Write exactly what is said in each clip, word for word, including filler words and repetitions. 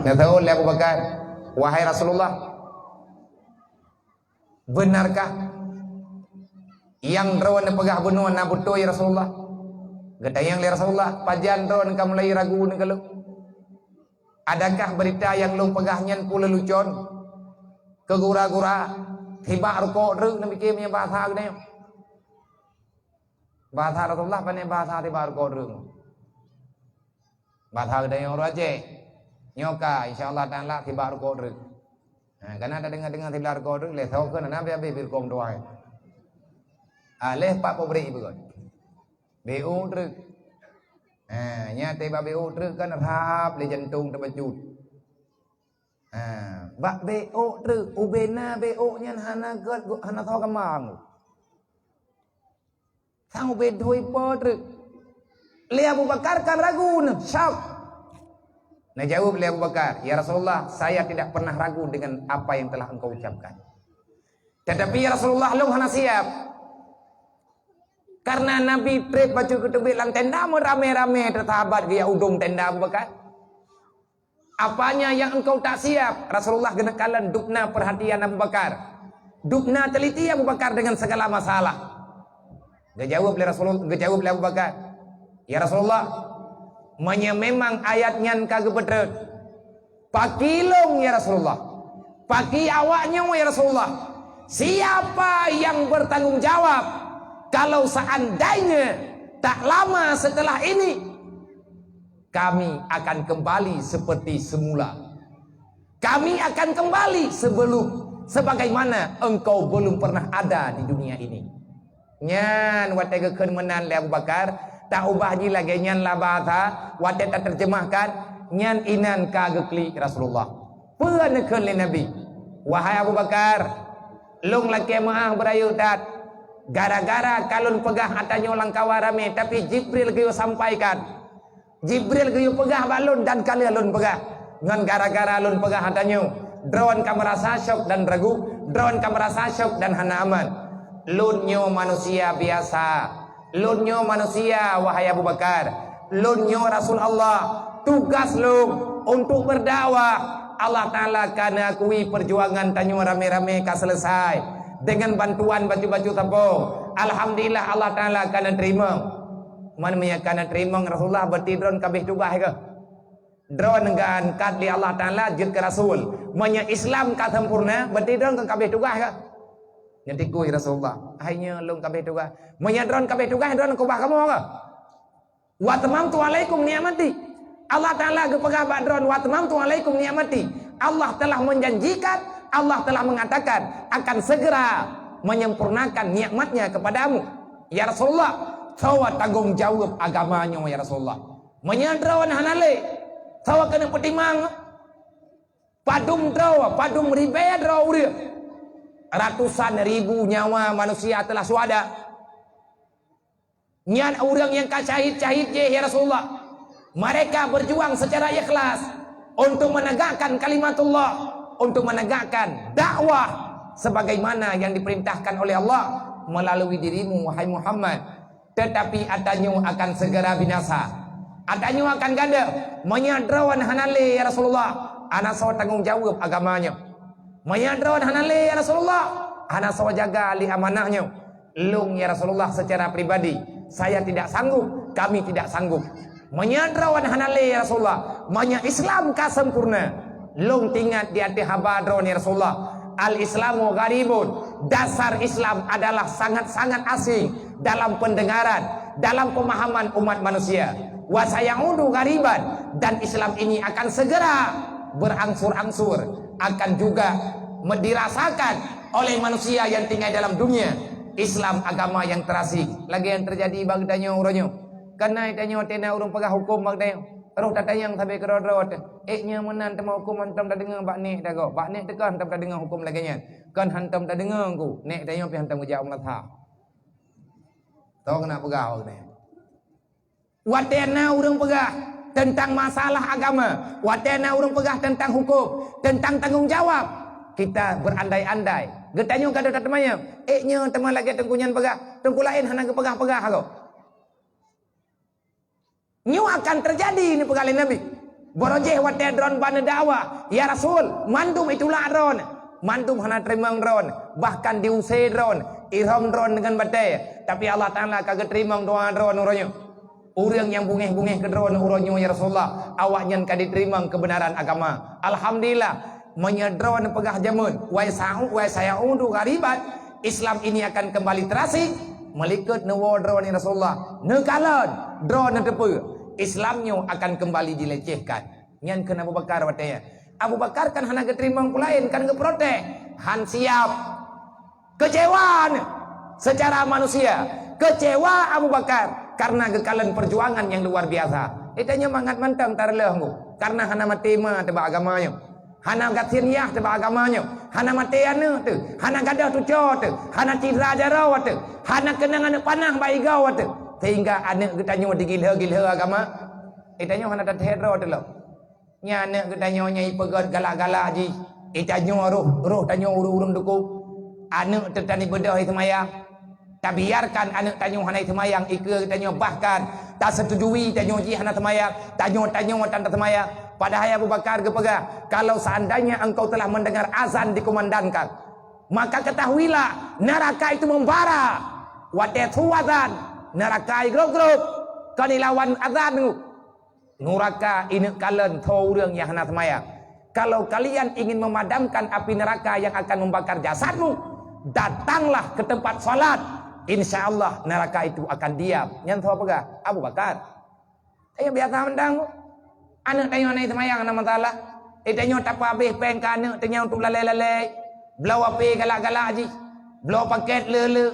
Geutanyong lé Abu Bakar, "Wahai Rasulullah, beunarkah nyang droeneuh peugah bunoe na beutôi, ya Rasulullah?" Geutanyong lé Rasulullah, "Pajan droeneuh ka mulai ragu nibak lôn? Adakah beurita nyang lôn peugah nyan peue leucon? Keu gura-gura, sibak rukok treuk neupike meunyoe bahasa geutanyoe." Bahasa Rasulullah pane bahasa sibak rukok treuk. Bahasa geutanyoe ureueng Aceh. Nyoe ka, insya Allah Taala sibak rukok treuk. Ha, kana tadeungoe-deungoe sibak rukok treuk, lé soe keu na habéh-habéh bi rukok tuha. Ah, lé pat pabrik beugöt. Béok treuk. Ha, nyan teuba béok treuk kan rhap lé jantong teubacut. Ha, bak béok treuk, ubena béok nyan hana gét, hana soe kama. Sang ubé dhui po treuk. Lé Abu Bakar kan ragu nyoe, syok. Neujaweueb lé Abu Bakar, "Ya Rasulullah, saya tidak pernah ragu dengan apa yang telah engkau ucapkan. Tetapi ya Rasulullah, lôn hana siap." Karena Nabi trép bacut geuteubiet lam tenda, meuramé-ramé teusahabat geujak udong tenda Abu Bakar. "Apanya yang engkau tak siap?" Rasulullah geuneuk kalon dubna peurhatian Abu Bakar. Dubna teliti Abu Bakar dengan segala masalah. Geujaweueb lé Rasulul-, geujaweueb lé Abu Bakar, "Ya Rasulullah, meunyoe memang ayat nyan ka geupeutrön, pakri lôn, ya Rasulullah? Pakri awaknyoe, ya Rasulullah? Siapa yang bertanggung jawab kalau seandainya tak lama setelah ini kami akan kembali seperti semula. Kami akan kembali sebelum, sebagaimana engkau belum pernah ada di dunia ini." Nyan watée geukheun meunan lé Abu Bakar, taubah jih lagée nyan lah bahasa, watée tateurjeumahkan, nyan inan ka geuklik Rasulullah. Peue neukheun lé Nabi, "Wahai Abu Bakar, lôn lakée meuáh beurayeuk that, gara-gara ka lôn peugah ata nyoe lam kawan ramé, tapi Jibril geuyue sampaikan." Jibril geuyue peugah bak lôn dan ka lheueh lôn peugah. Ngon gara-gara lôn peugah ata nyoe, droen ka meurasa syok dan ragu, droen ka meurasa syok dan hana aman. Lôn nyoe manusia biasa. Lôn nyoe manusia, wahai Abu Bakar. Lôn nyoe Rasul Allah. Tugas lôn untuk berdakwah. Allah Taala ka neuakui peujuangan tanyoe ramé-ramé ka selesai dengan bantuan bacut-bacut sapo. Alhamdulillah, Allah Taala ka neuteurimong. Man meunyoe ka neuteurimong Rasulullah, berarti droen ka habéh tugaih keuh? Droen geuangkat lé Allah Taala jeuet keu rasul. Meunyoe Islam ka sempurna, berarti droen ka habéh tugaih keuh? Neutikui Rasulullah, "Hai nyoe lôn ka habéh tugaih." Meunyoe droen ka habéh tugaih, droen keubah kamoe keuh? "Wa atmamtu alaikum ni'mati." Allah Taala geupeugah bak droen, "Wa atmamtu alaikum ni'mati." Allah telah menjanjikan, Allah telah mengatakan akan segera menyempurnakan nikmatnya kepadamu. Ya Rasulullah, soe tanggong jaweueb agama nyoe, ya Rasulullah? Meunyoe droen hana lé, soe keuneuk peutimang? Padum droe, padum ribée droe ureuëng. Ratusan ribu nyawa manusia telah syuhada. Nyan ureuëng nyang ka syahid-syahid jih, ya Rasulullah. Mereka berjuang secara ikhlas untuk menegakkan kalimatullah, untuk menegakkan dakwah sebagaimana yang diperintahkan oleh Allah melalui dirimu, wahai Muhammad. Tetapi ata nyoe akan segera binasa. Ata nyoe akan gadôh. Meunyoe droen hana lé, ya Rasulullah, hana soe tanggong jaweueb agama nyoe. Meunyoe droen hana lé, ya Rasulullah, hana soe jaga lé amanah nyoe. Lôn, ya Rasulullah, secara pribadi, saya tidak sanggup, kami tidak sanggup. Meunyoe droen hana lé, ya Rasulullah, meunyoe Islam ka sempurna, lôn teuingat di ateueh haba droen, ya Rasulullah, "Al-Islamu gharibun." Dasar Islam adalah sangat-sangat asing dalam pendengaran, dalam pemahaman umat manusia. "Wa sayaudu ghariban," dan Islam ini akan segera berangsur-angsur, akan juga dirasakan oleh manusia yang tinggal dalam dunia. Islam agama yang terasing, lagée nyang teujadi bak geutanyoe uroe nyoe. Kana tanyoe teuh na ureuëng peugah huköm bak geutanyoe, roh tatanyong sabe keudroe-droe teuh, "Ék nyoe meunan teuma huköm hantom tadeungoe bak nek tagoe, bak nek teuh kon hantom tadeungoe huköm lagée nyan." Kon hantom tadeungoe ku, nek tanyoe pih hantom geujak u meunasah. Tong na peugah bak geutanyoe. Watée na ureuëng peugah teuntang masalah agama, watée na ureuëng peugah teuntang huköm, teuntang tanggong jawab, kita berandai-andai. Geutanyoe gadôh tateumanyong, "Ék nyoe teuma lagée teungku nyan peugah, teungku laén hana geupeugah-peugah kok." Nyoe akan teujadi, neupeugah lé Nabi. Barô jih watée droeneuh ba neudakwah, "Ya Rasul, mandum itulak droeneuh, mandum hana teurimong droeneuh, bahkan diuse droeneuh, irhom droeneuh deungon batée." Tapi Allah Taala ka geuteurimong doá droeneuh uroe nyoe. Ureuëng nyang bungéh-bungéh keu droeneuh uroe nyoe, "Ya Rasulullah, awaknyan ka jiteurimong keubeunaran agama." Alhamdulillah, meunyoe droeneuh peugah jameun, "Wai sa'u, wai sayaudu ghariban, Islam ini akan kembali terasing," meulikot neuwoe droeneuh, "Ya Rasulullah, neukalon, droeneuh teupeue, Islam nyoe akan kembali dilecehkan." Nyan kheun Abu Bakar watée nyan. Abu Bakar kan hana geuteurimong peue laén, kan geuprotes. Han siab. Kecewa neuh secara manusia. Kecewa Abu Bakar karena geukalon perjuangan yang luar biasa. Geutanyoe mangat mantong tareuloh nyoe karena hana maté ma teuh bak agama nyoe. Hana gasien yah teuh bak agama nyoe. Hana maté aneuëk teuh. Hana gadôh tuco teuh. Hana citra jaroe teuh. Hana keunong aneuëk panah bak igoe teuh. Sehingga aneuëk geutanyoe digilhe-gilhe agama. Geutanyoe hana tathee droe teuh lom. Nyan aneuëk geutanyoe nyang ipeugét galak-galak jih, geutanyoe roh, roh tanyoe ureuëng-ureuëng dukong. Aneuëk teuh tan ibeudôh i seumayang. Tabiarkan aneuëk tanyoe hana i seumayang, ikeue geutanyoe, bahkan taseutujui tanyoe jih hana seumayang, tanyoe-tanyoe tan taseumayang. Padahai Abu Bakar geupeugah, "Kalau seandainya engkau telah mendengar azan dikumandangkan, maka ketahuilah neraka itu membara." Watée su azan, neraka igrôp-grôp, kon ilawan azan. Nuraka ineuëk kalon tho ureuëng nyang hana seumayang. Kalau kalian ingin memadamkan api neraka yang akan membakar jasadmu, datanglah ke tempat salat. Insya Allah neraka itu akan diam. Nyan tho peugah Abu Bakar. Tanyoe biasa mantong. Aneuëk tanyoe hana seumayang hana masalah. Eh, tanyoe tapeuhabéh péng keu aneuëk tanyoe untuk lalée-lalée. Bloe HP galak-galak jih. Bloe paket le-le.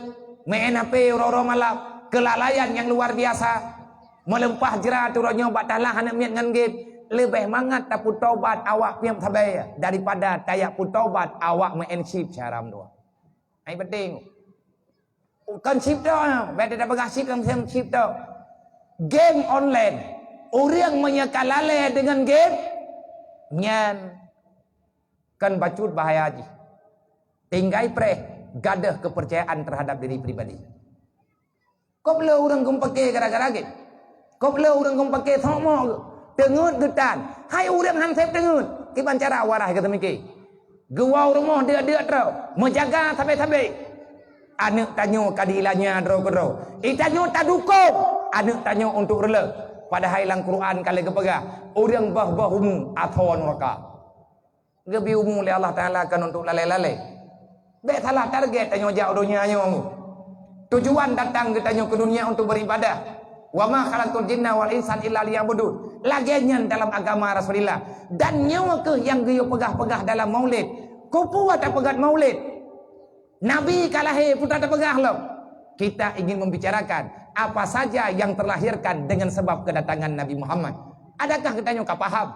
Main HP uroe-uroe malam. Kelalaian yang luar biasa. Meulimpah jrat uroe nyoe bak talah aneuëk miet ngon game, leubeh mangat tapeutobat awak piep sabe daripada tajak peutobat awak meu'en chip siaram dua. Hai penting. Kon chip tok, bèk tapeugah chip, kon chip tok. Game online. Ureuëng meunyoe ka lalée deungon game, nyan kon bacut bahaya jih. Tinggai preh, gadôh keupeurcayaan terhadap diri pribadi. Kop le ureuëng geumeupaké gara-gara gét. Kop le ureuëng geumeupaké sok moh geuh. Teungeut geutan. Hai ureuëng han sép teungeut. Kiban cara waras geuteumike. Geuwoe rumoh deuk-deuk droe. Meujaga sabe-sabe. Aneuëk tanyoe ka diilanya droe keudroe. Itanyoe tadukong aneuëk tanyoe untuk reuloh. Padahai lam Quran ka lheueh geupeugah, ureuëng boh-boh umu athoe nuraka. Geubri umu lé Allah Taala kon untuk lalée-lalée. Bék salah target tanyoe jak u donya nyoe. Tujuan datang geutanyoe keu dunia untuk beribadah. "Wa ma khalaqtul jinna wal insa illa liya'budun." Lagée nyan dalam agama Rasulullah. Dan nyoe keuh nyang geuyue peugah-peugah dalam maulid. Keupeue tapeugét maulid? Nabi ka lahé, peue tapeugah lom? Kita ingin membicarakan apa saja yang terlahirkan dengan sebab kedatangan Nabi Muhammad. Adakah geutanyoe ka paham?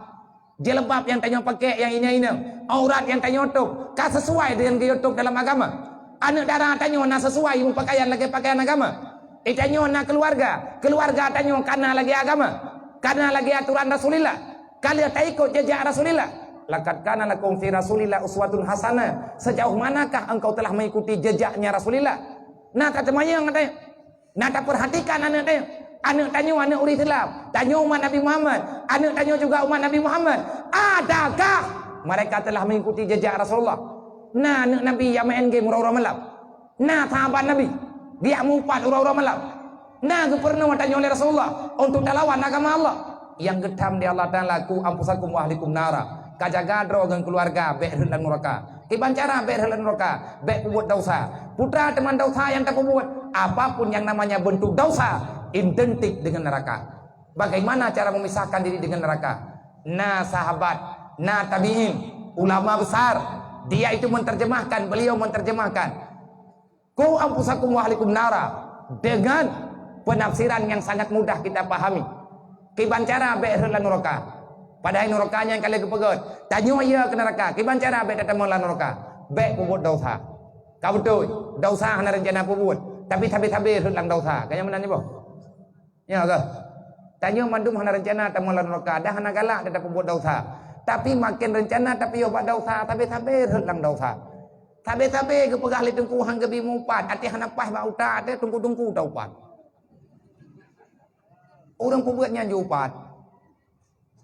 Jilbab nyang tanyoe paké nyang inong-inong, aurat nyang tanyoe tôb, ka sesuai deungon geuyue tôb dalam agama? Aneuëk dara tanyoe na sesuai meupakaian lagée pakaian agama? Geutanyoe na keuluwarga, keuluwarga tanyoe ka na lagée agama, ka na lagée atoran Rasulullah, ka lheueh taikot jejak Rasulullah. "Laqad kana lakum fi Rasulillah uswatun hasanah." Sejauh manakah engkau telah mengikuti jejaknya Rasulullah? Na tateumanyong tanyoe. Na tapeurhatikan aneuëk tanyoe. Aneuëk tanyoe aneuëk ureuëng Islam. Tanyoe umat Nabi Muhammad. Aneuëk tanyoe juga umat Nabi Muhammad. Adakah mereka telah mengikuti jejak Rasulullah? Na aneuëk Nabi nyang main game uroe-uroe malam. Na sahabat Nabi geujak meuupat uroe-uroe malam. Na geupeurunoe tanyoe lé Rasulullah untuk talawan agama Allah. Nyang geutham di Allah Taala, "Qu anfusakum wa ahlikum nara." Ka jaga droe ngon keuluwarga bék rhot lam nuraka. Kiban cara bék rhot lam nuraka? Bék peubuet desya. Peue teuma desya nyang tapeubuet? Apapun yang namanya bentuk desya, identik dengan neraka. Bagaimana cara memisahkan diri dengan neraka? Na sahabat, na tabi'in, ulama besar, dia itu menerjemahkan, beliau menerjemahkan, "Qu anfusakum wa ahlikum nara," dengan penafsiran yang sangat mudah kita pahami. Kiban cara bék rhot lam nuraka. Padahai nuraka nyan ka lheueh geupeugét. Tanyoe ie keu nuraka. Kiban cara bék tatamong lam nuraka? Bék peubuet desya. Ka beutôi, desya hana reuncana peubuet. Tapi sabe-sabe rhot lam desya. Ka nyan meunan nyoe boh? Ya keuh? Tanyoe mandum hana reuncana tamong lam nuraka. Dan hana galak that tapeubuet desya. Tapi maken reuncana tapiôh bak desya, sabe-sabe rhot lam desya. Sabe-sabe geupeugah lé Teungku han geubi meuupat, até hana paih bak utak, até teungku-teungku taupat. Ureuëng peubuet nyan jiupat.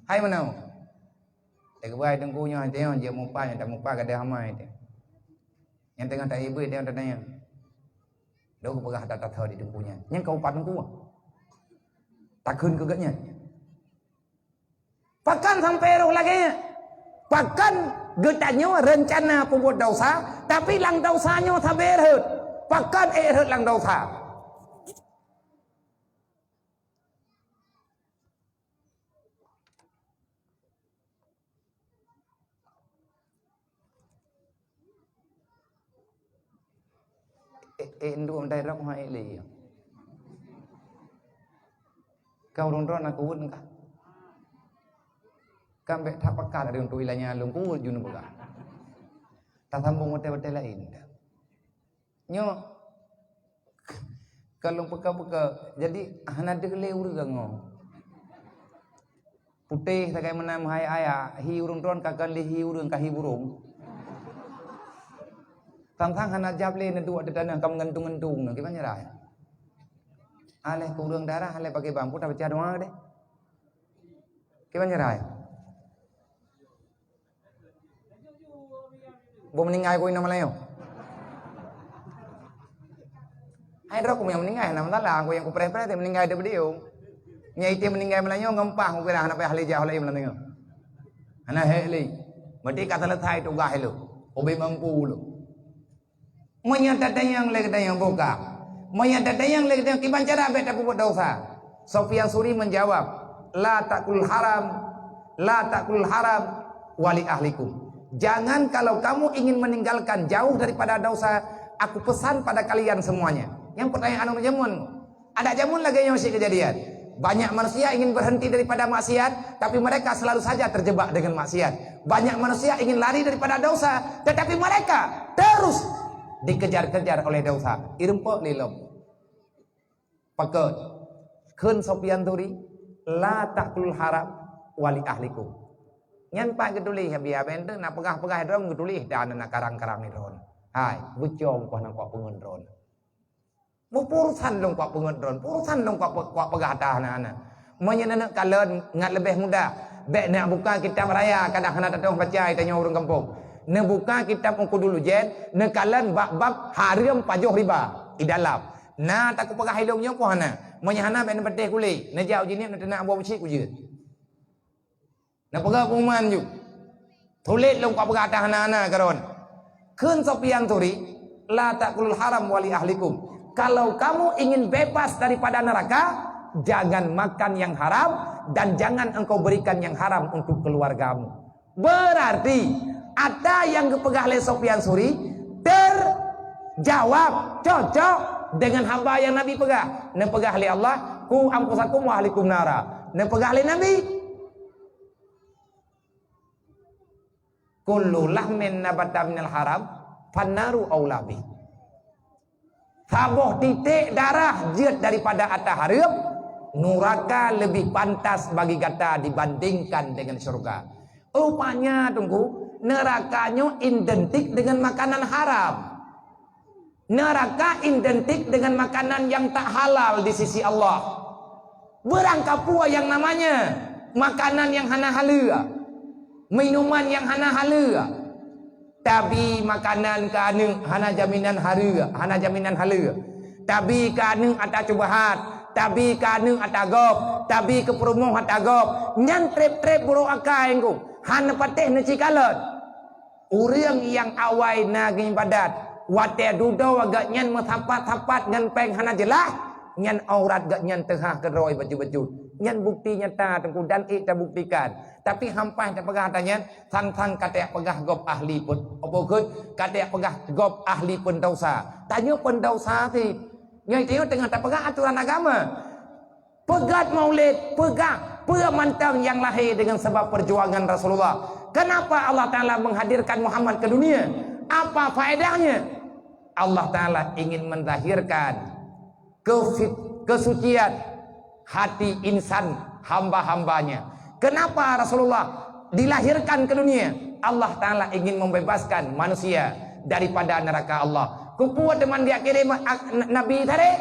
Hai meunoe. Teukeubah teungku nyoe, teuh nyoe, jeuet mupa, nyang tamupa gadôh amai teuh. Nyang teungoh taibeuet teuh nyoe tatanyong. Dok peugah ata tatho di teungku nyan. Nyan ka mupa teungku. Takheun keu geuhnyan. Pakon sampoe roh lagée nyan? Pakon geutanyoe reuncana peubuet desya, tapi lam desya nyoe sabe rhot? Pakon ék rhot lam desya? Eh, eh, nduek meutai rab hai lé. Ka ureueng droe na kuweuet ka. Kan bék that pakat ada untuk ilanya lôn kuweuet jinoe peugah. Tasambong watée-watée laén. Nyoe, ka lôn peuka-peuka, jadi hana deuh lé ureueng nyoe. Putéh sagai meunan meuhai ayat, hi ureueng droe ka kon lé hi ureueng, ka hi burông. Sang-sang hana jab lé neuduek di tanoh ka meungantung-ngantung nyoe, kiban nyarai. Aléh keu ureueng darah, aléh paké bampu, tabaca doa deh. Kiban nyarai. Boh meuninggai keu inong meulayeue. Hai droe keu nyang meuninggai hana masalah, keu nyang kupreh-preh teuh meuninggai di beudiong. Nyang item meuninggai meulayeue ngeumpah kukira hana payah lé jak lé meulayeue. Hana hék lé. Berarti ka seuleusai tugaih lôn. Ubé mampu lôn. Meunyoe tatanyong lé geutanyoe buka. Meunyoe tatanyong lé geutanyoe kiban cara bék tapeubuet desya. Sufyan Tsauri menjawab, "La ta'kul haram, la ta'kul haram wali ahlikum." Jangan, kalau kamu ingin meninggalkan jauh daripada dosa, aku pesan pada kalian semuanya. Nyang pertanyaan ureueng jameun. Adak jameun lagée nyoe cit keujadian. Banyak manusia ingin berhenti daripada maksiat, tapi mereka selalu saja terjebak dengan maksiat. Banyak manusia ingin lari daripada dosa, tetapi mereka terus dikejar-kejar oleh dosa. Ireumpok lilom. Pakon? Kheun Sufyan Tsauri, "La ta'kulul haram wali ahlikum." Nyan pat geutuléh, biar ben teuh na peugah-peugah droe geutuléh dan na karang-karang droe. Hai, beucong poh nang kuak peungeut droe. Meupurusan lôn kuak peungeut droe, purusan lôn kuak pe-, kuak peugah ata hana-hana. Meunyoe neuneuk kalon ngat leubeh mudah, bék neuk buka kitab raya kadang hana tatu'oh baca tanyoe ureueng gampông. Neubuka kitab Uqudul Ujain, neukalon bab-bab hareuem pajoh riba. I dalam. Na takupeugah ilong nyoe peue hana. Meunyoe hana bék neupatéh kulét, neujak u Jeunieb neuteunak buah beucit kujeuet. Neupeugah pengumuman ju. Tuléh lôn kupeugah ata hana-hana keudroe. Kheun Sufyan Tsauri, "La ta'kulul haram wali ahlikum." Kalau kamu ingin bebas daripada neraka, jangan makan yang haram dan jangan engkau berikan yang haram untuk keluargamu. Berarti, ata nyang geupeugah lé Sufyan Tsauri terjawab, cocok dengan haba nyang Nabi peugah. Neupeugah lé Allah, "Qu anfusakum wa ahlikum nara." Neupeugah lé Nabi, "Kullu lahmin nabata minal haram, fannaru aula bih." Saboh titék darah jeuet daripada ata hareuem, nuraka leubeh pantas bagi gata dibandingkan dengan syurga. Rupanya, Teungku, neuraka nyoe identik dengan makanan haram. Neuraka identik dengan makanan nyang tak halal di sisi Allah. Beurangkapeue nyang namanya makanan nyang hana haleue, minuman nyang hana haleue. Tabi makanan keu aneuk hana jaminan haleue, hana jaminan haleue. Tabi keu aneuk ata cubahat, tabi keu aneuk ata gob, tabi keu peurumoh ata gob. Nyan treb-treb burok akai, Teungku. Hana patéh neucikalon. Ureuëng nyang awai na geuibadat, watée dudoe gobnyan meusapat-sapat ngon péng hana jeulaih, nyan aurat gobnyan teuhah keudroe bacut-bacut. Nyan bukti nyata, Teungku, dan ék tabuktikan. Tapi hampah tapeugah ata nyan, sang-sang ka tapeugah gob ahli peuet-, apa kheun, ka tapeugah gob ahli peundausa. Tanyoe peundausa cit. Nyoe tanyoe teungoh tapeugah atoran agama. Peugét maulid, peugah peue mantong nyang lahé deungon sabab peujuangan Rasulullah. Kenapa Allah Ta'ala menghadirkan Muhammad ke dunia? Apa faedahnya? Allah Ta'ala ingin menzahirkan kefit-, kesucian hati insan hamba-hambanya. Kenapa Rasulullah dilahirkan ke dunia? Allah Ta'ala ingin membebaskan manusia daripada neraka Allah. Keupeue teuma geukirém a-, Nabi tadi?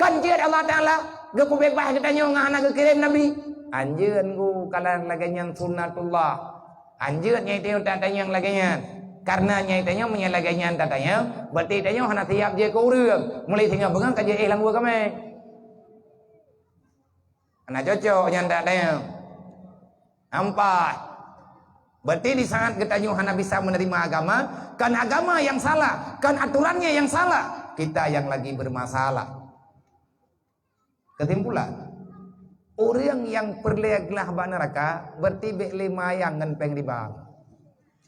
Kan jeuet Allah Ta'ala geupeubeubaih geutanyoe ngon hana geukirém Nabi? Anjeuen ku kalan lagée nyan sunnatullah. Anjeut nyang tanyoe tatanyong lagée nyan. Karena nyang tanyoe meunyoe lagée nyan tatanyong, berarti tanyoe hana siab jeuet keu ureuëng. Mulai singoh beungoh ka jeuet éh lam gua kamé. Hana cocok nyan tatanyong. Ampai. Berarti di saat geutanyoe hana bisa menerima agama, kan agama yang salah, kan aturannya yang salah, kita yang lagi bermasalah. Kesimpulan, ureuëng nyang peureulée glah bak neuraka, berarti bék lé mayang ngon péng riba.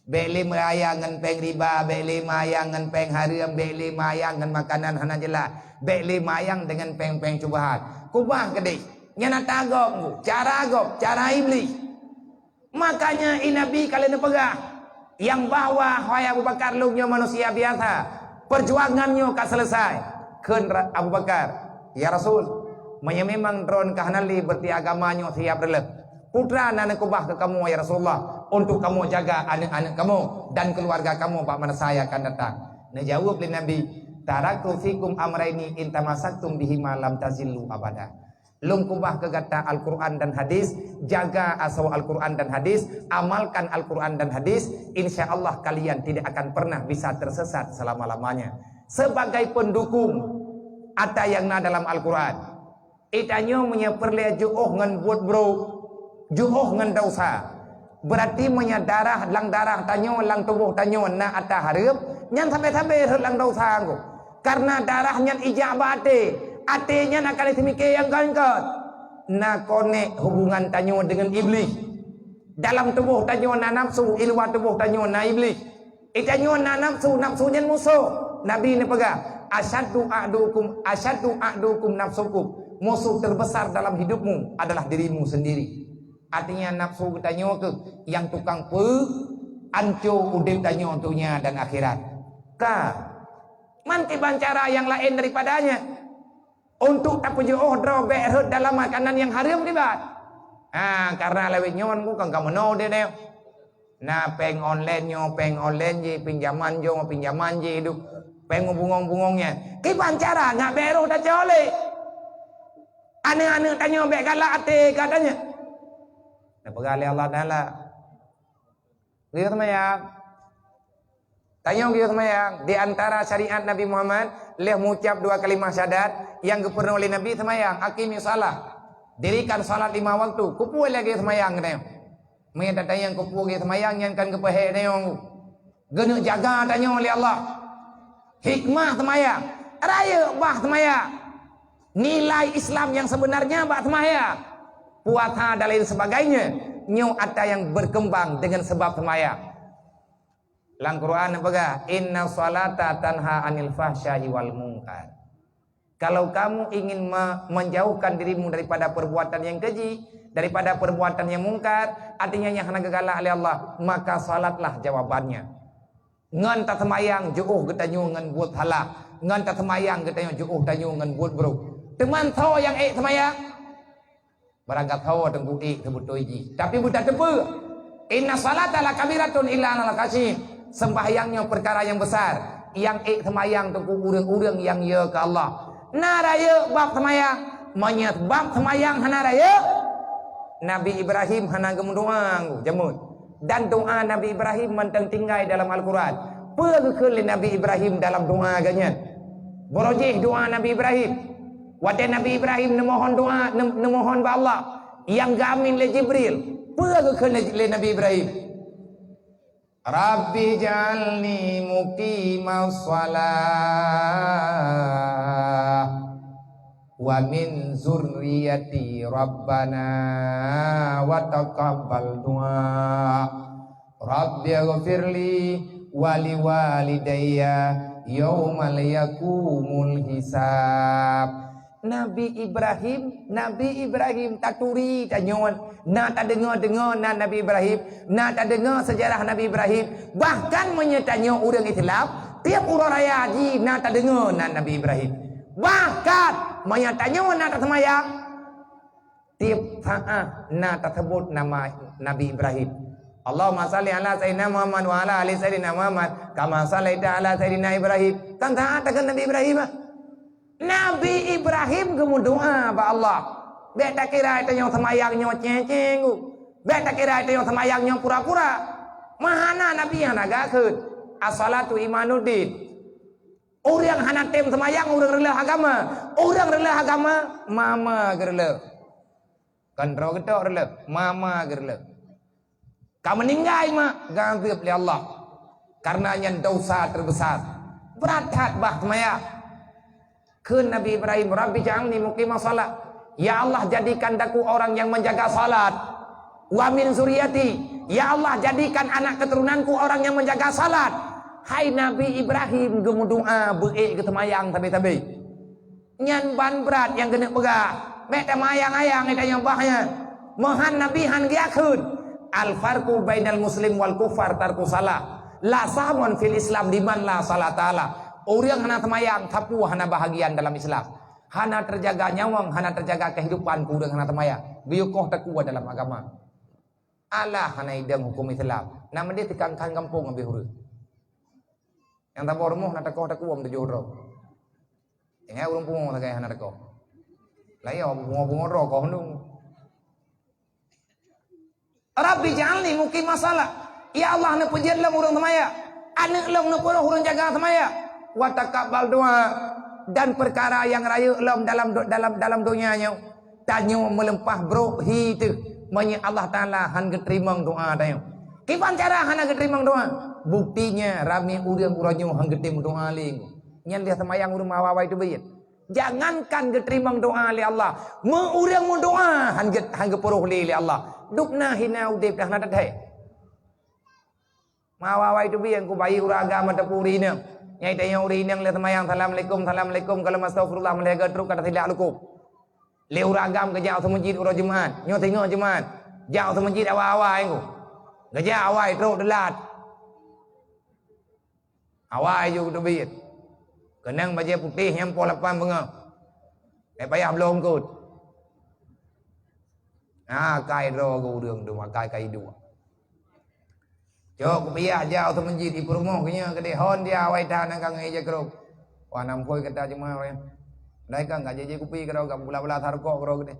Bék lé mayang ngon péng riba, bék lé mayang ngon péng hareuem, bék lé mayang ngon makanan hana jeulaih, bék lé mayang deungon péng-péng syubhat. Kubah keudeh, nyan atra gob, cara gob, cara Iblih. Makanya i Nabi ka lheueh neupeugah, nyang bahwa, "Hai Abu Bakar, lôn nyoe manusia biasa. Perjuangan nyoe ka selesai." Kheun Ra-, Abu Bakar, "Ya Rasul, meunyoe memang droen ka hana lé, berarti agama nyoe siab reuloh. Peue teuma na neukubah keu kamoe, ya Rasulullah, untuk kamoe jaga aneuëk-aneuëk kamoe dan keuluwarga kamoe bak masa nyang akan datang?" Neujaweueb lé Nabi, "Taraktu fikum amraini in tamassaktum bihima lam tazillu abada." Lôn kubah keu gata Al-Quran dan hadis, jaga asoe Al-Quran dan hadis, amalkan Al-Quran dan hadis, insya Allah kalian tidak akan pernah bisa tersesat selama-lamanya. Sebagai pendukung ata nyang na dalam Al-Quran, geutanyoe meunyoe peureulée jiôh ngon buet brok, jiôh ngon desya, berarti meunyoe darah, lam darah tanyoe, lam tuboh tanyoe na ata hareuem, nyan sabe-sabe rhot lam desya ngon. Karena darah nyan ijak bak até, até nyan akan jiseumike nyang kon-kon. Na konek hubungan tanyoe deungon Iblih. Dalam tuboh tanyoe na nafsu, i luwa tuboh tanyoe na Iblih. Geutanyoe na nafsu, nafsu nyan musoh. Nabi neupeugah, "Asyaddu a'dukum, asyaddu a'dukum nafsukum." Musuh terbesar dalam hidupmu adalah dirimu sendiri. Artinya nafsu geutanyoe keuh nyang tukang peu anco udeb tanyoe donya dan akhirat. Ka. Man kiban cara nyang laén daripadanya. Untuk tapeujiôh droe bék rhot dalam makanan nyang hareuem kiban. Ha, karena lawét nyoe bukan ka meunoe deh. Na péng online nyoe, péng online jih, pinjaman nyoe, pinjaman jih, duek péng bungong-bungong nyan. Kiban cara ngat bék roh tacok lé. Aneuëk-aneuëk tanyoe bék galak até geutanyoe. Neupeugah lé Allah Taala. Geuyue seumayang. Tanyoe geuyue seumayang. Di antara syariat Nabi Muhammad, lheueh meuucap dua kalimah syahadat, nyang geupeurunoe lé Nabi seumayang, "Aqimis shalah." Dirikan salat lima waktu. Keupeue lagée seumayang geutanyoe? Meunyoe tatanyong keupeue lagée seumayang, nyan kan geupeuhé tanyoe. Geuneuk jaga tanyoe lé Allah. Hikmah seumayang, rayeuk bah seumayang. Nilai Islam yang sebenarnya bak seumayang, puasa dan lain sebagainya, nyoe atra nyang berkembang dengan sebab seumayang. Lam Quran neupeugah, "Inna salata tanha anil fahsya'i wal munkar." Kalau kamu ingin me-, menjauhkan dirimu daripada perbuatan yang keji, daripada perbuatan yang mungkar, artinya nyang hana geugalak lé Allah, maka salatlah jawabannya. Ngon taseumayang jiôh geutanyoe ngon buet salah, ngon taseumayang geutanyoe jiôh tanyoe ngon buet brok. Teuma soe nyang ék seumayang? Barangkasoe teungku ék seubeutôi jih, tapi beutateupeue, "Inna salata lakabiratun illa alal khasyin." Sembahyang nyoe peukara nyang besar. Nyang ék seumayang teungku ureuëng-ureuëng nyang yö keu Allah. Na rayeuk bab seumayang. Meunyoe bab seumayang hana rayeuk, Nabi Ibrahim hana geumeudoa, jameun. Dan doa Nabi Ibrahim mantong tinggai dalam Al-Quran. Peue geukheun lé Nabi Ibrahim dalam doa geuh nyan? Barô jih doa Nabi Ibrahim. Watée Nabi Ibrahim neumohon doa, neu-, neumohon bak Allah, nyang geuamin lé Jibril. Peue geukheun lé, lé Nabi Ibrahim? "Rabbi ja'alni muqimas shalah wa min zurriyati rabbana wa taqabbal du'a. Rabbi ghfirli wa liwalidayya yaumal yaqumul hisab." Nabi Ibrahim, Nabi Ibrahim taturi tanyoe, na tadeungoe-deungoe nan Nabi Ibrahim, na tadeungoe seujarah Nabi Ibrahim. Bahkan meunyoe tanyoe ureuëng Islam, tieb uroe raya jih na tadeungoe nan Nabi Ibrahim. Bahkan meunyoe tanyoe na taseumayang, tieb saát na taseubot nama Nabi Ibrahim. Allahumma shalli ala Sayyidina Muhammad wa ala ali Sayyidina Muhammad kama shallaita ala Sayyidina Ibrahim. Kan saát takheun Nabi Ibrahim, ah. Nabi Ibrahim geumeudoa bak Allah. Bék takira tanyoe seumayang nyoe ceng-ceng, bék takira tanyoe seumayang nyoe pura-pura. Meuhana Nabi hana geukheun, "As-salatu imaduddin." Ureuëng hana tem seumayang, ureuëng reuloh agama. Ureuëng reuloh agama, mama geureuloh. Kon droe geutok reuloh, mama geureuloh. Ka meuninggai mak, geuazeueb lé Allah. Kareuna nyan dosa teubeusa. Brat that bah seumayang. Kheun Nabi Ibrahim, "Rabbi ja'alni muqimas shalah." Ya Allah, jadikan daku orang yang menjaga salat. "Wa min zuriyati." Ya Allah, jadikan anak keturunanku orang yang menjaga salat. Hai Nabi Ibrahim geumeudoa beuék geuseumayang sabe-sabe. Nyan ban brat nyang keuneuk peugah. Bék tamayang-ayang ita nyang bah nyan. Meuhan Nabi han geuyakheun. Al-farqu bainal muslim wal kufar tarku salah. La sahmun fil Islam liman la salata lah. Ureuëng hana seumayang, sapeue hana bahagian dalam Islam. Hana teujaga nyawöng, hana teujaga kehidupan keu ureuëng hana seumayang. Biyukoh teukuwa dalam agama. Alah hana idong huköm Islam. Nak meudeh tikangkan gampông habéh ureuëng. Nyang saboh rumoh na teukoh teukuwöm tujoh droe. Ingat ureuëng pungo sagai hana teukoh. Lah iya pungo-pungo droe koh nung. Rabbi ja'alni muqimas shalah. Ya Allah, neupeujeuet lom ureuëng seumayang. Aneuëk lom neupeurôh ureuëng jaga seumayang. Wa taqabbal du'a. Dan peukara nyang rayeuk lom dalam do-, dalam, dalam donya nyoe, tanyoe meuleumpah brok hi teuh meunyoe Allah Taala han geuteurimong doa tanyoe. Kiban cara hana geuteurimong doa? Buktinya ramé ureuëng uroe nyoe han geutem doa lé. Nyan lheueh seumayang ureuëng meuawai-awai teubiet. Jangankan geuteurimong doa lé Allah, meu ureuëng meudoa han ge-, han geupeurôh lé, lé Allah. Dubna hina udeb dah na teuthée. Meuawai-awai teubiet ku bayi ureuëng agam ataupun ureuëng inong. Nyang tanyoe ureuëng inong lheueh seumayang, "Assalamualaikum, assalamualaikum," kalau astagfirullah meulhée geutrok ka tasilak lukub. Lé ureuëng agam geujak u meuseujid uroe Jumat, nyoe singoh Jumat. Jak u meuseujid awai-awai ku. Geujak awai trok teulat. Awai ju geuteubiet. Keunong bajée putéh nyang poh lapan beungoh. Bék payah bloe eungkot. Na akai droe geu ureuëng tu, akai ka iduek. Cok kupiah jak u meuseujid, ipeurumoh keu nyoe keudeh hon dia awai that na ka ngon ija krong. Wah, nam phôi kata cuma awai. Dai kan ka jiji kupi keudroe, ka bula-bula sarukok keudroe keudeh.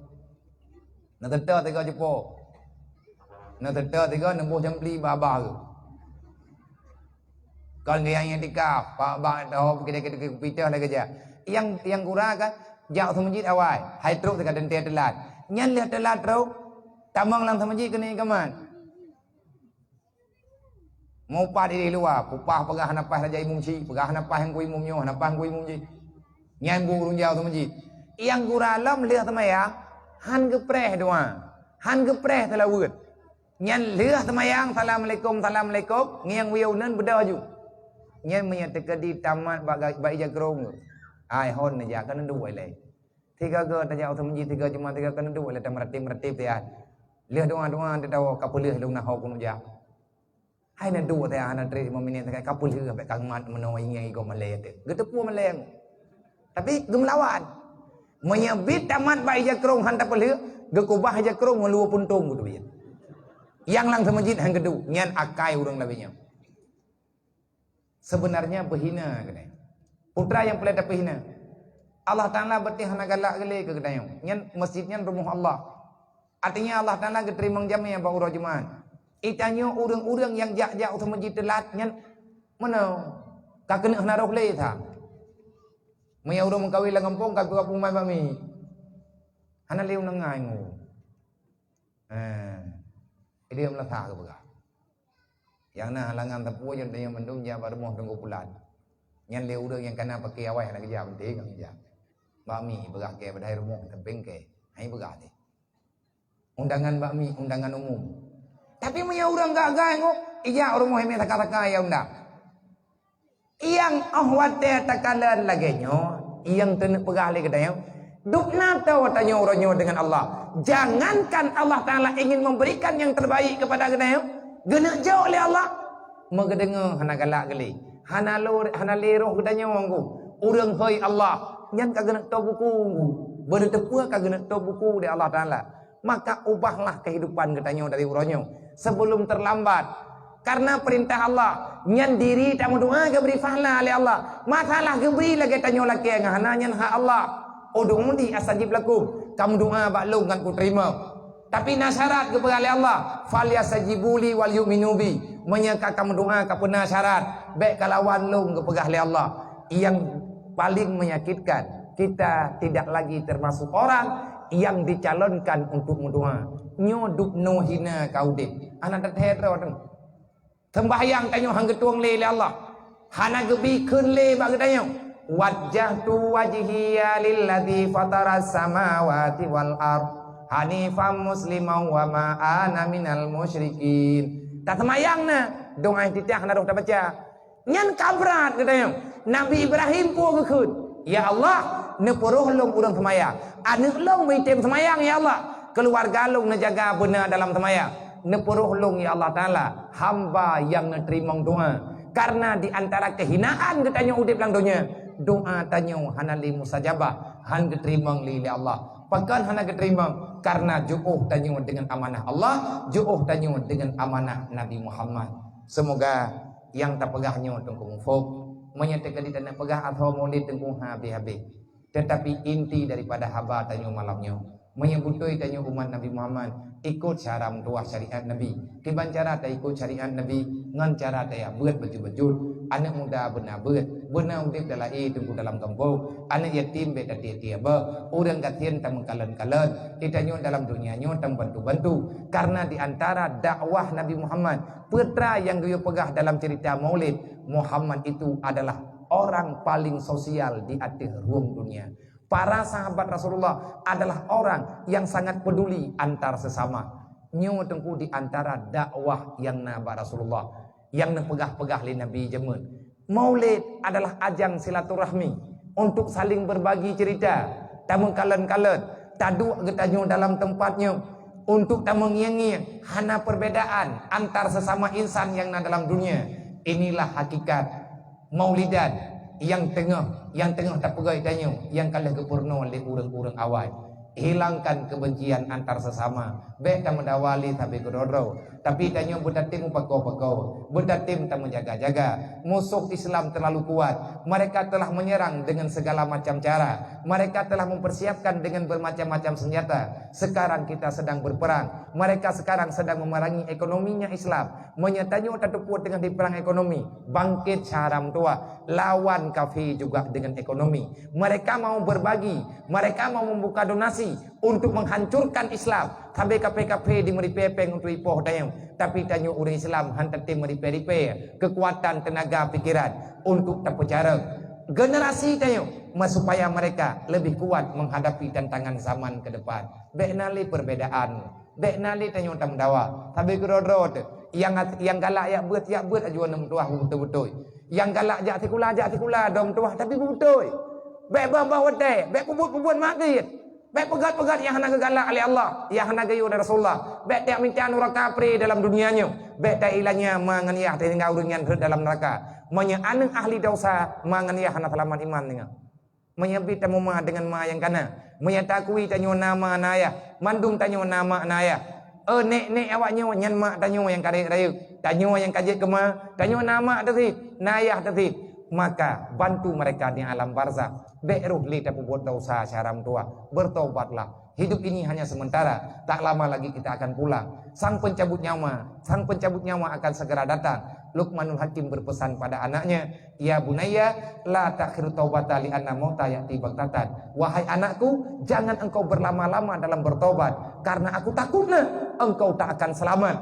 Neuteuteu tiga cupo. Neuteuteu tiga neuboh jambli babah geuh. Kon geuh nyang tika, bak-bak tahu kita-kita kupi teuh lagée jak. Nyang, nyang gura kan, jak u meuseujid awai, hai trok teuka teuntée teulat. Nyan lheueh teulat trok, tamong lam meuseujid keuneuk kaman. Mupat di luwa, pupah peugah hana paih raja imum ci, peugah hana paih ngku imum nyoe, hana paih ngku imum ci. Nyan bu ureuëng jak u meuseujid. Nyang gura lom lheueh seumayang, han geupreh doa, han geupreh seulaweuet. Nyan lheueh seumayang, "Assalamualaikum, assalamualaikum," ngieng wiyeu nan beudôh ju. Nyan meunyoe teukeudi tamat bak ga-, bak ija krong. Ai hon neujak keuneuk duek ilée. Tiga go tajak u meuseujid, tiga Jumat, tiga keuneuk duek ilée, tameuratéb-meuratéb tiat. Lheueh doa-doa teudawa ka peulheueh lôn na ho keuneuk jak. Hai na duek tiat hana treb lima minit sagai ka peulheueh bék ka mat meunoe ingai gob malée teuh. Geuteupeue malée. Tapi geumeulawan. Meunyoe bit tamat bak ija krong han tapeulheueh, geukubah ija krong ngon luwa puntông geuteubiet. Nyang lam meuseujid han geuduek, nyan akai ureuëng laén nyoe. Sebenarnya peuhina keunoe. Putra nyang peureulée tapeuhina. Allah Taala beutih hana galak geulée keu geutanyoe. Nyan meuseujid nyan rumoh Allah. Artinya Allah Taala geuteurimong jamé bak uroe Jumat. Itanyoe ureuëng-ureuëng nyang jak-jak u meuseujid teulat nyan meunoe ka keuneuk hana roh lé that. Meunyoe ureuëng meukawen lam gampông ka peurumoh bak mi. Hana lé u neungai ngu. Eh, idéh meulasa geupeugah. Nyang na halangan sapeue jeuet tanyoe mandum jak bak rumoh Teungku Pulan. Nyan lé ureuëng nyang kana paké awai hana geujak, penting nyang geujak. Bak mi peugah kée padahai rumoh sampéng kée. Hai peugah deh. Undangan bak mi, undangan umum. Tapi meunyoe ureuëng gak-gak ngok, ijak rumoh mé saka-saka ya undang. Nyang óh watée takalon lagée nyoe, nyang teuneuk peugah lé geutanyoe, dubna toe tanyoe uroe nyoe deungon Allah. Jangankan Allah Taala ingin memberikan yang terbaik kepada geutanyoe, geuneuk jok lé Allah, meugeudeungoe hana galak geulé, hana lo, hana lé roh geutanyoe ngon ureuëng hôi Allah, nyan ka geuneuk top buku, beuneuteupeu ka geuneuk top buku lé Allah Taala. Maka ubahlah kehidupan geutanyoe dari uroe nyoe sebelum terlambat. Karena perintah Allah, nyan diri tameudoa geubri pahala lé Allah. Masalah geubri lagée tanyoe lakée ngon hana, nyan hak Allah. Ud'uni astajib lakum. Kamu doa bak lôn ngon kuteurimong. Tapi na syarat geupeugah lé Allah, "Falyastajibu li wal yu'minu bi." Meunyoe ka kamoe doa ka peuna syarat, bék kalawan lôn geupeugah lé Allah. Yang paling menyakitkan, kita tidak lagi termasuk orang yang dicalonkan untuk meudoa. Nyoe dubnoe hina ka udeb. Aneuk teuthée droe tu. Seumbahyang tanyoe han geutueng lé lé Allah. Hana geubi kheun lé bak geutanyoe. "Wajjahtu wajhiya lilladzi fataras samawati wal ard hanifan musliman wa ma ana minal musyrikin." Taseumayang na, doa iftitah na roh tabaca. Nyan ka brat geutanyoe. Nabi Ibrahim peue geukheun? "Ya Allah, neupeuroh lôn ureuëng seumayang. Aneuk lôn meuitem seumayang, ya Allah. Keuluwarga lôn neujaga beuna dalam seumayang. Neupeuroh lôn, ya Allah Taala, hamba nyang neuteurimong doa." Karena di antara kehinaan geutanyoe udeb lam donya, doa tanyoe hana lé mustajabah, han geuteurimong lé, lé Allah. Pakon hana geuteurimong? Karena jiôh tanyoe deungon amanah Allah, jiôh tanyoe deungon amanah Nabi Muhammad. Semoga nyang tapeugah nyoe Teungku muphom. Meunyoe teukeudi taneuk peugah asoe Maulid Teungku habéh-habéh. Tetapi inti daripada haba tanyoe malam nyoe, meunyoe beutôi tanyoe umat Nabi Muhammad, ikot cara meutuah syariat Nabi. Kiban cara taikot syariat Nabi? Ngon cara tajak beuet bacut-bacut. Aneuk muda beuna beuet, beuna udeb dalaé Teungku dalam gampông. Aneuk yatim bék tatiep-tiep beuet. Ureuëng gasien tameukalon-kalon. Di tanyoe dalam donya nyoe tameubantu-bantu. Karena di antara dakwah Nabi Muhammad, peue teuma nyang geuyue peugah dalam cerita Maulid, Muhammad itu adalah orang paling sosial di ateueh rueng dunia. Para sahabat Rasulullah adalah orang yang sangat peduli antar sesama. Nyoe Teungku di antara dakwah nyang na bak Rasulullah, nyang neupeugah-peugah lé Nabi jameun. Maulid adalah ajang silaturahmi untuk saling berbagi cerita, tameukalon-kalon, taduek geutanyoe dalam teumpat nyoe untuk tameungieng-ngieng hana perbedaan antar sesama insan nyang na dalam dunia. Inilah hakikat Maulidan nyang teungoh, nyang teungoh tapeugah tanyoe, nyang ka lheueh geupeurunoe lé ureuëng-ureuëng awai. Hilangkan kebencian antar sesama. Bék tameudawa lé sabe keudroe-droe. Tapi tanyoe beutatem mupako-pako, beutatem tameujaga-jaga. Musuh Islam terlalu kuat. Mereka telah menyerang dengan segala macam cara. Mereka telah mempersiapkan dengan bermacam-macam senjata. Sekarang kita sedang berperang. Mereka sekarang sedang memerangi ekonominya Islam. Meunyoe tanyoe tateupeue teungoh diperang ekonomi, bangkét cara meutuah, lawan kafé juga dengan ekonomi. Mereka mau berbagi, mereka mau membuka donasi untuk menghancurkan Islam. Sabe kafé-kafé dimeuripée péng untuk ipoh tanyoe, tapi tanyoe ureuëng Islam han tatem meuripée-ripée keukuatan teunaga pikiran untuk tapeucarông generasi tanyoe, ma-, supaya mereka lebih kuat menghadapi tantangan zaman ke depan. Bék na lé perbedaan. Bék na lé tanyoe tameudawa. Sabe keudroe-droe teuh. Nyang at-, nyang galak jak beuet, jak beuet, aju aneuk meutuah beubeutôi-beutôi. Nyang galak jak sikula, jak sikula, droe meutuah, tapi beubeutôi. Bék bah-bah watée, bék peubuet-peubuet maksiet. Bék peugét-peugét nyang hana geugalak lé Allah, nyang hana geuyue lé Rasulullah. Bék tajak mita nuraka pri dalam dunia nyoe. Bék tailanya ma ngon yah sehingga ureuëng nyan rhot dalam nuraka. Meunyoe aneuk ahli dosa, ma ngon yah hana seulamat iman deungon. Meunyoe bit tamuma deungon ma nyang kana, meunyoe takui tanyoe na ma na yah, mandum tanyoe na ma na yah. Eh, nek-nek awak nyoe nyan mak tanyoe nyang ka rayeuk-rayeuk, tanyoe nyang ka jeuet keu ma, tanyoe na mak teuh cit, na yah teuh cit. Maka bantu mereka di alam barzakh. Bék roh lé tapeubuet dosa syara meutuah. Bertobatlah. Hidup ini hanya sementara, tak lama lagi kita akan pulang. Sang pencabut nyawa, sang pencabut nyawa akan segera datang. Luqmanul Hakim berpesan pada anaknya, "Ya bunayya, la ta'khir taubata li anna mauta ya'ti baghtatan." Wahai anakku, jangan engkau berlama-lama dalam bertobat, karena aku takutlah engkau tak akan selamat.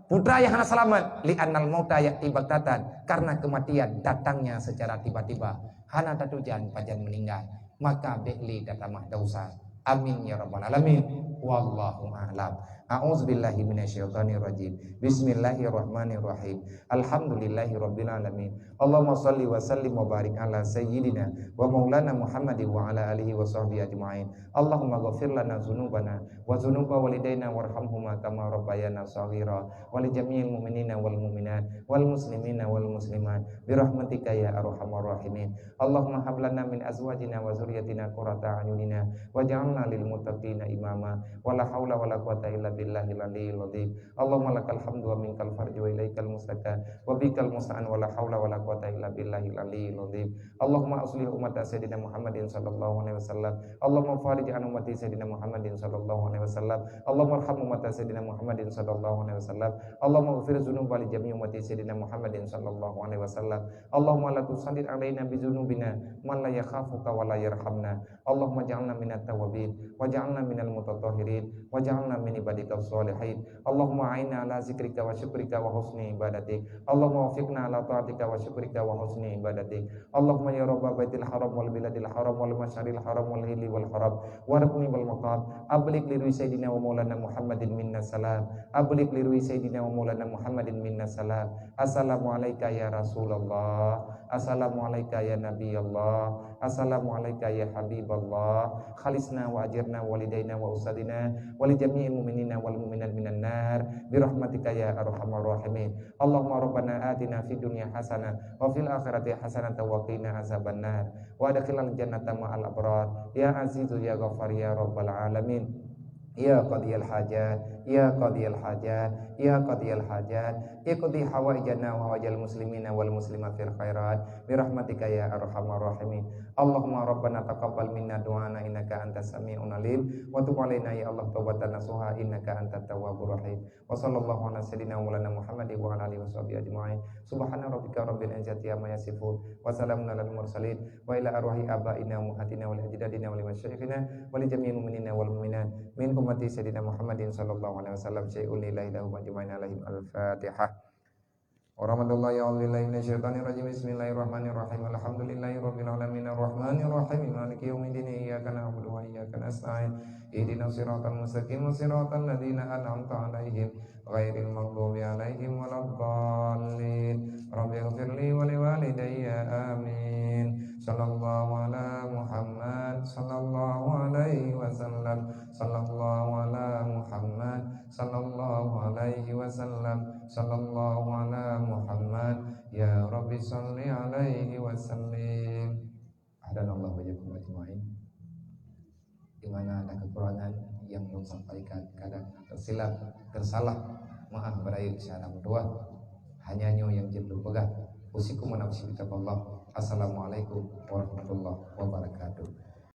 Putra yang hana selamat, li annal mauta ya'ti baghtatan, karena kematian datangnya secara tiba-tiba. Hana tatujan pajan meninggal. Maka bék lé tatamah dosa. Amin ya rabbal alamin. Wallahu a'lam. A'udzubillahi minasyaitonirrajim. Bismillahirrahmanirrahim. Alhamdulillahi rabbil alamin. Allahumma shalli wa sallim wa barik ala sayyidina wa maulana Muhammadin wa ala alihi wa sahbihi ajma'in. Allahumma ghafir lana dzunubana wa dzunuba walidaina warhamhuma kama rabbayana shaghira, wa li jami'il mu'minina wal mu'minat, wal muslimina wal muslimat, bi rahmatika ya arhamar rahimin. Allahumma hab lana min azwajina wa dzurriyyatina qurrata a'yunina waj'alna lil muttaqina imama. Wa la haula wa la quwwata illa billahil aliyyil azim. Allahumma lakal hamdu wa minkal farju wa ilaikal mustaka wa bikal musta'an wa la haula wa la quwwata illa billahil aliyyil azim. Allahumma aslih ummata Sayyidina Muhammadin sallallahu alaihi wasallam. Allahumma farij an ummati Sayyidina Muhammadin sallallahu alaihi wasallam. Allahumma arham ummata Sayyidina Muhammadin sallallahu alaihi wasallam. Allahumma ighfir dzunuba li jami'i ummati Sayyidina Muhammadin sallallahu alaihi wasallam. Allahumma la tusallit alaina bi dzunubina man la yakhafuka wa la yarhamna. Allahumma ja'alna minat tawabin, wa ja'alna minal mutatahhirin, wa ja'alna min ibadika shalihin. Allahumma a'inna ala zikrika wa syukrika wa husni ibadatik. Allahumma wafiqna ala ta'atika wa syukrika wa husni ibadatik. Allahumma ya Rabba baitil haram wal biladil haram wal masyaril haram wal hilli wal haram wa rukni wal maqam, ablig li ruhi Sayyidina wa Maulana Muhammadin minna salam. Ablig li ruhi Sayyidina wa Maulana Muhammadin minna salam. Assalamu alaika ya Rasulullah. Assalamu alaika ya Nabi Allah. Assalamu alaika ya Habib Allah. Khalisna wa ajirna wa walidaina wa ustadzina wa li jami'il mu'minina wal mu'minat minan nar bi rahmatika ya arhamar rahimin. Allahumma rabbana atina fid dunya hasanah wa fil akhirati hasanah wa qina azabannar. Wa adkhilnal jannata ma'al abrar. Ya Azizu ya Ghaffar ya Rabbal alamin. Ya qadiyal hajat, ya qadiyal hajat, ya qadiyal hajat, iqdi hawaijana wa hawaijal muslimina wal muslimat fil khairat bi rahmatika ya arhamar rahimin. Allahumma rabbana taqabbal minna du'ana innaka antas sami'un alim wa tub alaina ya Allah taubatan nasuha innaka antat tawwabur rahim. Wa sallallahu ala sayyidina wa maulana Muhammad wa ala alihi wa sahbihi ajma'in. Subhana rabbika rabbil izzati amma yasifun. Wa salamun alal mursalin. Wa ila arwahi abaina wa ummahatina wa li ajdadina wa li masyayikhina wa li jami'il mu'minina wal mu'minat min ummati sayyidina Muhammadin sallallahu alaihi wasallam syai'un lillahi lahum ajma'in alaihim al-Fatihah. Warahmatullahi a'udzubillahi minasyaitonirrajim. Bismillahirrahmanirrahim. Alhamdulillahi rabbil alamin. Arrahmanirrahim. Maliki yaumiddin. Iyyaka na'budu wa iyyaka nasta'in. Ihdinas siratal mustaqim. Siratal ladzina an'amta 'alaihim ghairil maghdubi 'alaihim waladdallin. Rabbighfirli wa liwalidayya. Amin. Sallallahu ala Muhammad sallallahu alaihi wasallam. Sallallahu ala Muhammad sallallahu alaihi wasallam. Sallallahu ala Muhammad. Ya Rabbi salli alaihi wasallim. Ahdanallahu wa iyyakum ajma'in. Di mana ada kekurangan yang lôn sampaikan, kadang tersilap, tersalah, maaf beurayeuk syedara meutuah. Hanya nyoe nyang jeuet lôn peugah. Usikum wa nafsi bitaqwallah. Assalamualaikum warahmatullahi wabarakatuh.